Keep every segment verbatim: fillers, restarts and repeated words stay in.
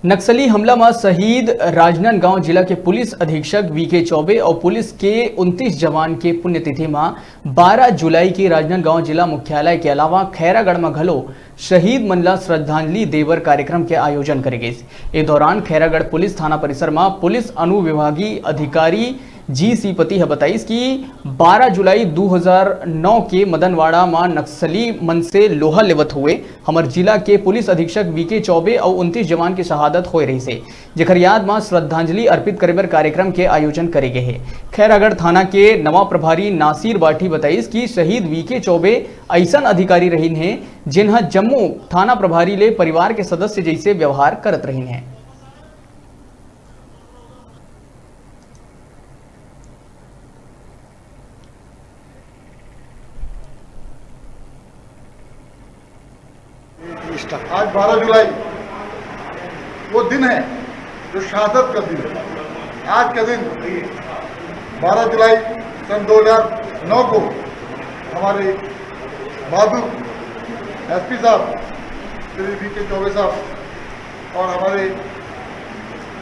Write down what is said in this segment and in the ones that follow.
नक्सली हमला म शहीद राजनांदगांव जिला के पुलिस अधीक्षक वीके चौबे अउ पुलिस के उनतीस जवान के पुण्यतिथि म बारह जुलाई के राजनांदगांव जिला मुख्यालय के अलावा खैरागढ़ म घलो शहीद मन ला श्रद्धांजलि देबर कार्यक्रम के आयोजन करे गइस। ए दौरान खैरागढ़ पुलिस थाना परिसर म पुलिस अनुविभागीय अधिकारी जी सी पति ह बताइस कि बारह जुलाई दू हजार नौ के मदनवाड़ा म नक्सली मन से लोहा लेवत हुए हमर जिला के पुलिस अधीक्षक वीके चौबे अउ उनतीस जवान के शहादत होए रहिस हे, जेकर याद म श्रद्धांजलि अर्पित करे बर कार्यक्रम के आयोजन करे गे हे। खैरागढ़ थाना के नवा प्रभारी नासिर बाठी बताइस कि शहीद वीके चौबे अइसन अधिकारी रहिन हे, जेन ह जम्मो थाना प्रभारी ले परिवार के सदस्य जइसे व्यवहार करत रहिन हे। आज बारह जुलाई वो दिन है जो शहादत का दिन है। आज का दिन, बारह जुलाई सन दो हज़ार नौ को, हमारे बहादुर एसपी साहब श्री वीके चौबे साहब और हमारे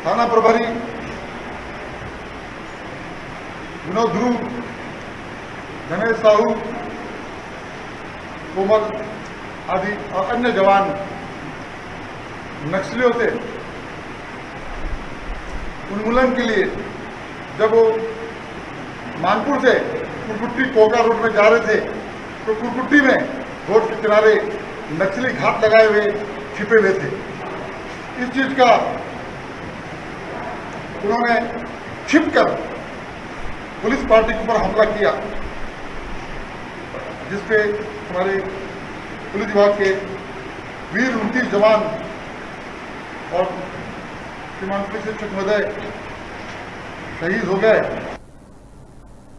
थाना प्रभारी विनोद ध्रुव, धनेश साहू, कोमल आदि और अन्य जवान नक्सलियों से उन्मूलन के लिए जब वो मानपुर से कुरकुट्टी कोकला रोड में जा रहे थे, तो कुरकुट्टी में रोड के किनारे नक्सली घात लगाए हुए छिपे हुए थे। इस चीज का उन्होंने छिपकर पुलिस पार्टी के ऊपर हमला किया, जिसपे हमारे पुलिस विभाग के वीर उनतीस जवान और श्रीमान पुलिस अधीक्षक महोदय शहीद हो गए।